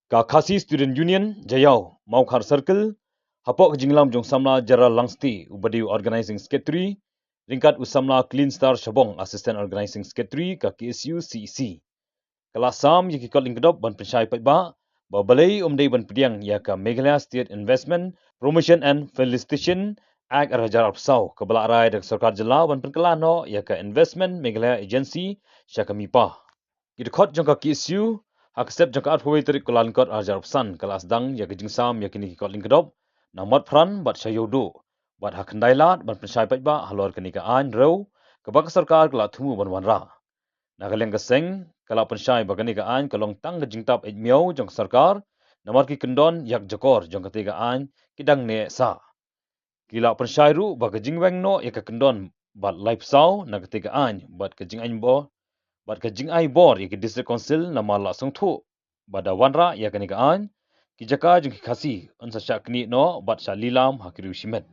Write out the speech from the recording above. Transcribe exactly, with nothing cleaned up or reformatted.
Ka Khasi Student Union, Jaiaw, Mawkhar Circle, hapoh ka jingïalam jong u samla General Langsti, uba dei u Organizing Secretary, ryngkat u samla Clean Star Shabong, Assistant Organizing Secretary, ka K S U C E C, ka la sam ïa ki kot lyngkdop ban pynshai paidbah ba balei ym dei ban pdiang ïa ka Meghalaya State Investment Promotion and Felicitation Act ar hajar arphew saw, kaba la rai da ka sorkar jylla ban pynkylla noh ïa ka Investment Meghalaya Agency sha ka MIPA. Ki dkhot jong ka K S U, ha ka step jong ka arphew wei tarik Kyllalyngkot ar hajar arphew san, ka la sdang ïa ka jingsam ïa kine ki kot lyngkdop na Motphran bad sha Ïewduh, bad ha Khyndailad ban pynshai paidbah halor kane ka aiñ rew kaba ka sorkar ka la thmu ban wanrah. Na ka liang ka seng, ka la pynshai ba kane ka aiñ ka long tang ka jingtap eit miaw jong ka sorkar, namar ki kyndon ïak jakor jong kata ka aiñ ki dang neh sah. Ki la pynshai ruh ba ka jingweng noh ïa ka kyndon bad laiphew saw na kata ka aiñ, bad ka jingai bor, bad ka jingai bor ïa ka District Council namar la sngewthuh ba da wanrah ïa kane ka aiñ, ki jaka jong ki Khasi yn sa shah knieh noh bad shah lilam ha ki riew shimet.